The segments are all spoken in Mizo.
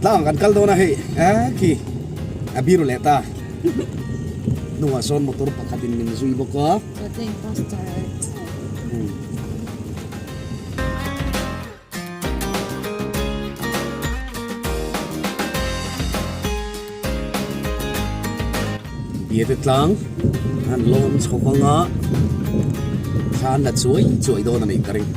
Tlang kan kal dawn a hei a khi a biru leh ta. Hnungah sawn motor pakhat in min zui bawk a. Biate tlang an lawm chho vang a, thla an la chuai chuai dawn a nih ka ring.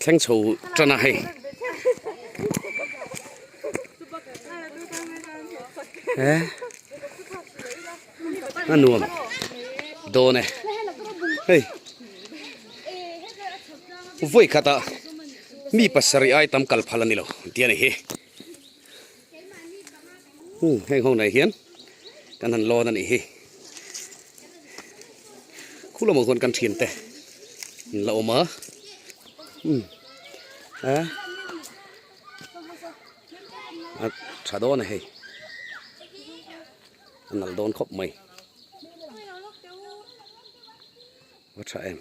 Thleng chho tan a hei a nuam dawn e hei vawi khatah mi pasarih ai tam kal phal a ni lo tih a ni hi. Heng ho nei hian kan han lawn a nih hi. Khu lamah khuan kan thiante an la awm a. A a tha dawn a hei. A nalh dawn khawp mai. A tha em.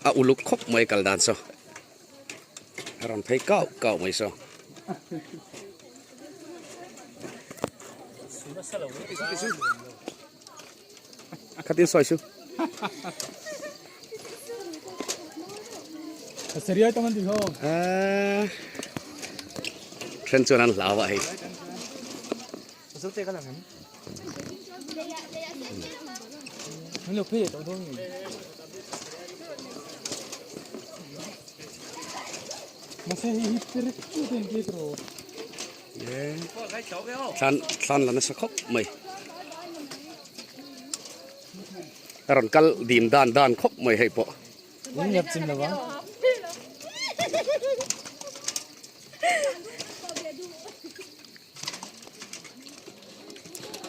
A uluk khawp mai kal dan saw a rawn phei kau kau mai saw. Khatin sawi su. Then chuan an hlau a hei. Thlan thlan la nasa khawp mai a rawn kal dim dan dan khawp mai hei pawh.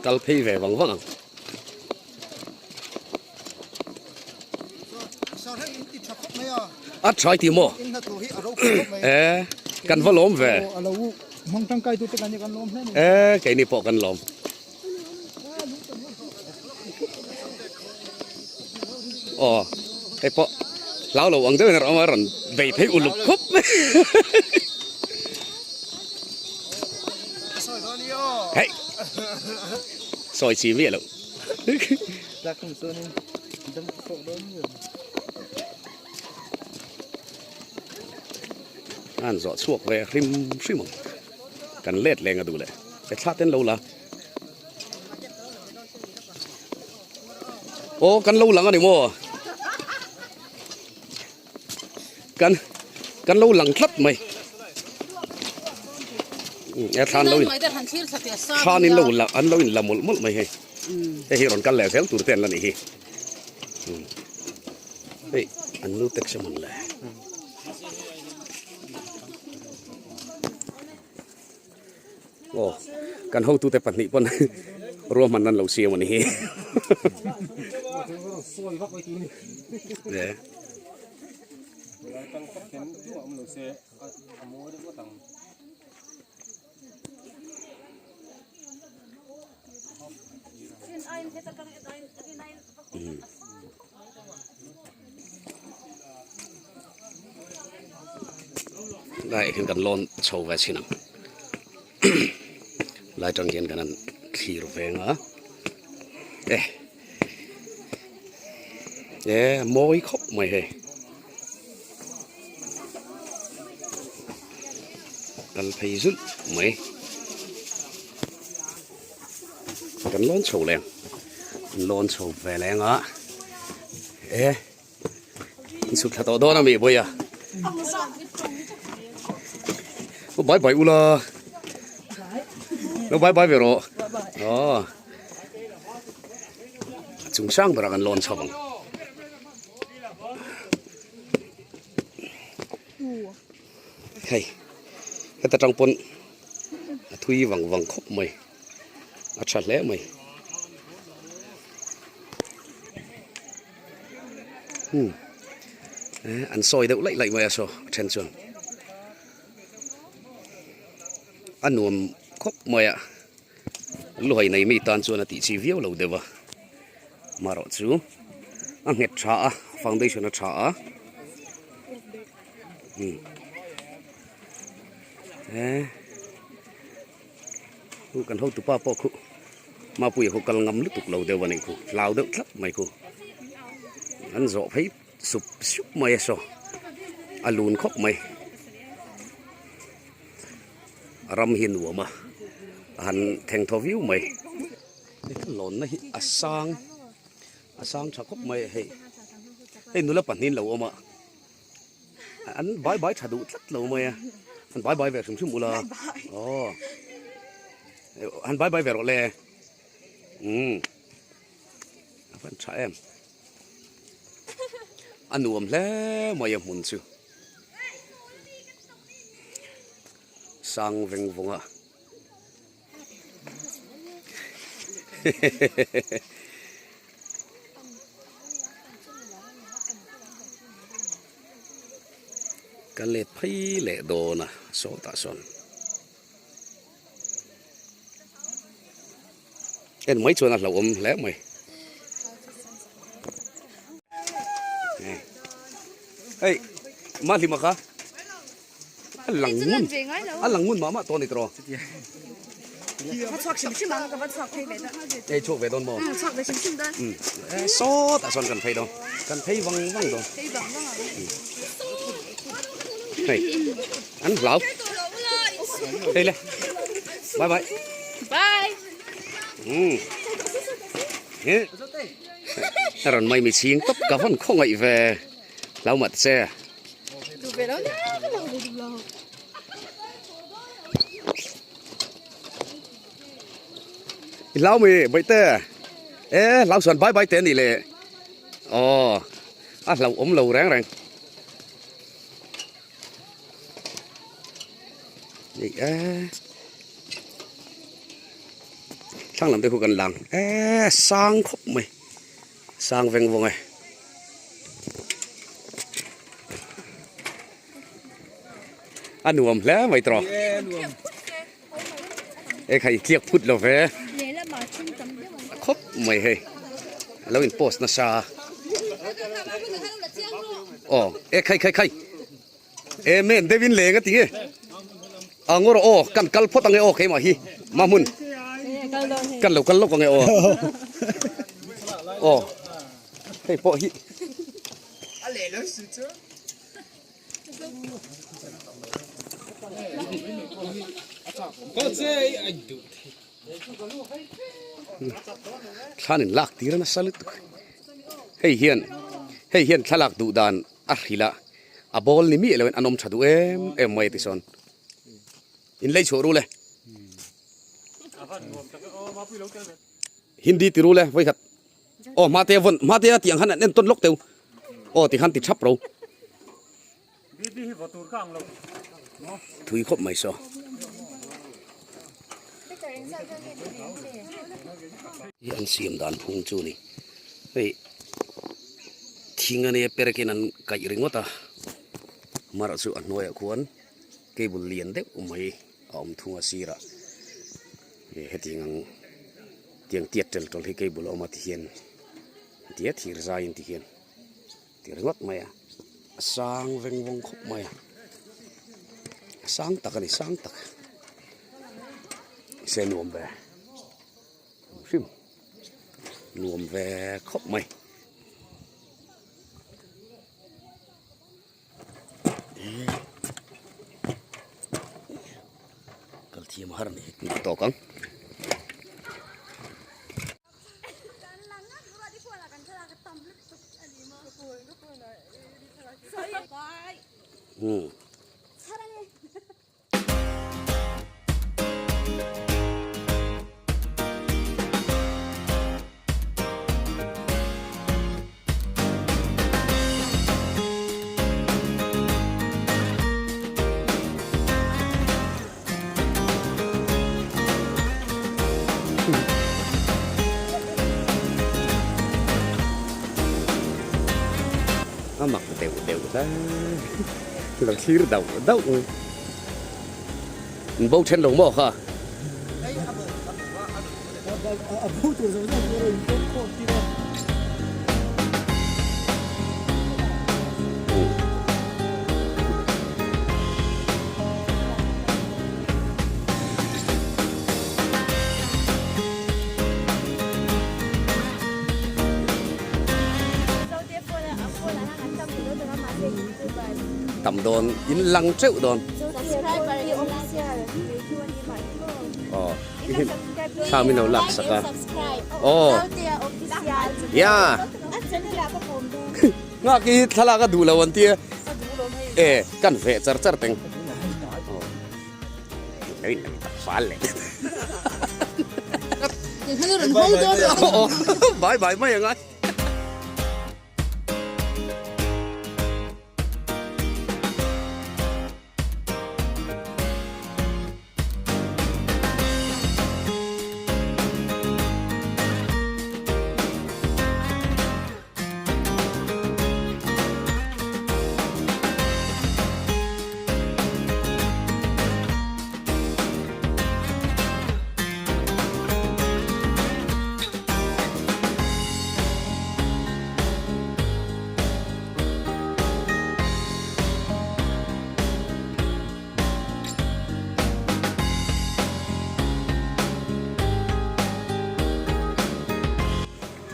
Kal phei ve vang vang ang. A tha ti maw? E kan va lawm ve. E keini pawh kan lawm. Aw hei pawh hlau lo ang deuhin a rawn awm a rawn bei phei uluk khawp mai. Hei sawi chi miah loh. An zawh chhuak ve hrim hrim ang kan let leng a duh leh he thla ten lo la. Aw kan lo lang a ni maw? Kan kan lo lang tlat mai. E thlan lo in thlan in lo la an lo in la mawlh mawlh mai hei. Hei hi rawn kal leh zel tur te an la nih hi. Hei an nu taxi man le. Aw kan hotute pahnih pawn ruahman an lo siam a ni hi. Lai hian kan lawn chho ve chin ang lai tang hian kan han thlir veng a e e mawi khawp mai hei. Kal phei zulh mai. Kan lawn chho leng. Kan lawn chho ve leng a. E. In chhuk thla tawh dawn a mi bawiha. Lo bye bye ula. Lo bye bye ve rawh. Aw. A chung sang berah kan lawn chho ang. Hei heta tang pawn a thui vang vang khawp mai a tha hle mai hmm an sawi deuh laih laih mai a saw a then chuan a nuam khawp mai a luhai nei mi tan chuan a tih chi viau lo deuh a marawh chu a nghet tha a foundation a tha a. Khu kan hotu pa pawh khu Mapuia khu kal ngam lutuk lo deuh a nih khu hlau deuh tlat mai khu an zawh phei sup sup mai a saw a lun khawp mai a ram hi a nuam a a han theng thaw viau mai hei ka lawnna hi a sang a sang tha khawp mai a hei hei nula pahnih an lo awm a. An bai bai tha duh tlat lo mai a, an bai bai ve hrim hrim ula aw an bai bai ve rawh le umm a van tha em a nuam hle mai a hmun chu sang veng vawng a. Ka let phei leh dawn a sawtah sawn en mai chuan a hlauhawm hle mai hei Mahlima kha. A lang ngun a lang ngun mah mah tawh a ni tawh. Ka chhuak hrim hrim ang ka va chhuak phei ve dawn. Ei chhuak ve dawn maw? Umm chhuak ve hrim hrim dawn. Umm sawtah sawn kan phei dawn kan phei vang vang dawn. Phei vang vang ang. Hei an hlau. Hei le bye bye. Bye. Umm he a rawn mai mi chhing tawp ka vawn khawngaih ve hlau mah che. I hlau mi baihte e hlau chuan bai bai te a nih le aw a hlauhawm lo reng reng e thlang lam te khu kan lang e sang khawp mai. Sang veng vawng e. A nuam hle mai tawh. E khai tliak phut lo ve. Khawp mai hei. Lo in post nasa. Aw e khai khai khai. E men deuhin leng a ti nge. A ngaw rawh aw kan kal phawt ange aw keimah hi mahmun kan lo kal lawk ange aw aw hei pawh hi thlan in lak tir nasa lutuk hei hian hei hian thlalak duh dan A hrilh a, a bawl ni miah loin an awm tha duh em em mai a ti sawn. In lei chhuah ru le. Hindi ti ru le vawi khat. Aw hmate vawn hmate a tih ang khan an en tawn lawk teu. Aw ti khan ti thap ro. Thui khawp mai saw. Hi an siam dan phung chu ni. Hei thing a nia perekin an kaih ringawt a marah chu a hnuaiah khuan cable lian deuh mai a awm thung a sirah hetiang ang tiang tiat tel tawl hi cable a awm a tihian tia thir zaiin tihian ti ringawt mai a a sang veng vawng khawp mai a a sang tak a ni sang tak se nuam ve hrim. Nuam ve khawp mai. Hriatthiam a har a ni. Duh tawk ang. Umm. A mak deuh deuh hle lo thlir dauh dauh an bo then lo maw kha. Tam dawn in lang teuh dawn. Aw thla min lo lak sak a. Aw ya nghak hi thlalak a duh lo an tia e kan veh char char teng. Bye bye mai angai.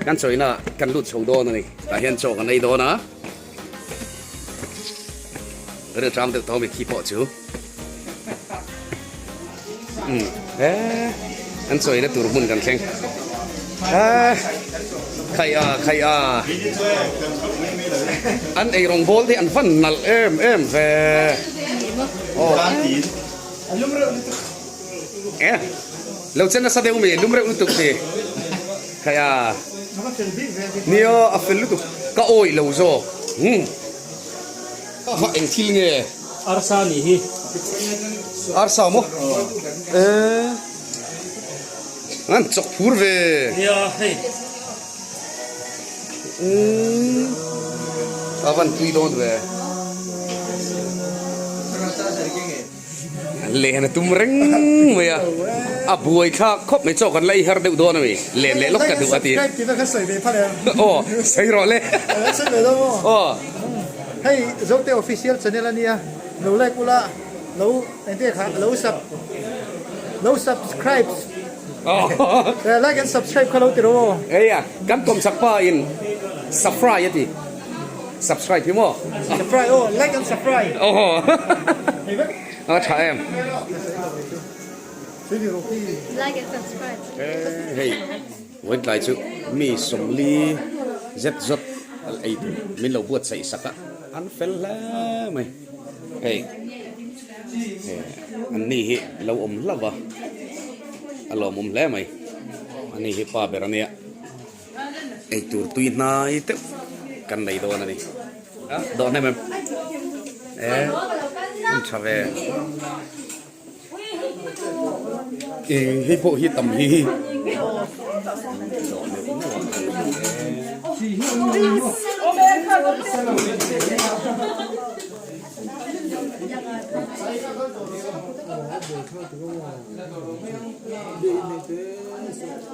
Kan chawina kan lut chho dawn a ni. Tah hian chaw kan ei dawn a. Rilṭam deuh tawh mi khi pawh chu. Umm he an chawina tur hmun kan thleng. He khaih a khaih a. An ei rawng bawl te an van nalh em em ve. Aw. E lo chen nasa deuh mi lum reuh lutuk hi khaih a nia a fel lutuk ka awih lo zawk umm ha eng thil nge arsa ni hi arsa maw e an chawk phur ve nia hei umm a van tui dawn ve. Len a tum reng mai a, a buai thlak khawp mai chaw kan la i har deuh dawn a mi, len leh lawk ka duh a ti. Aw, sawi rawh le. Aw. Hei Zote official channel a nia, lo like ula, lo engte kha lo sub lo subscribe like and subscribe kha lo ti rawh aw. Eia, kan kawmchak pa in subfry a ti. Subscribe hi maw? Subscribe aw, like and subscribe. Aw a tha em. Like and subscribe. Hei vawiin tlai chu mi sawmli zet zawt ei tur min lo buatsaih sak a, an fel hle mai. Hei an ni hi lo awm hlauh va, a lawmawm hle mai. Ani hi pa ber a nia. Eitur tui hnai deuh kan nei dawn a ni. Dawh hnem em? E, an tha ve. E, hei pawh hi tam hi. Dawh neuh neuh a. E.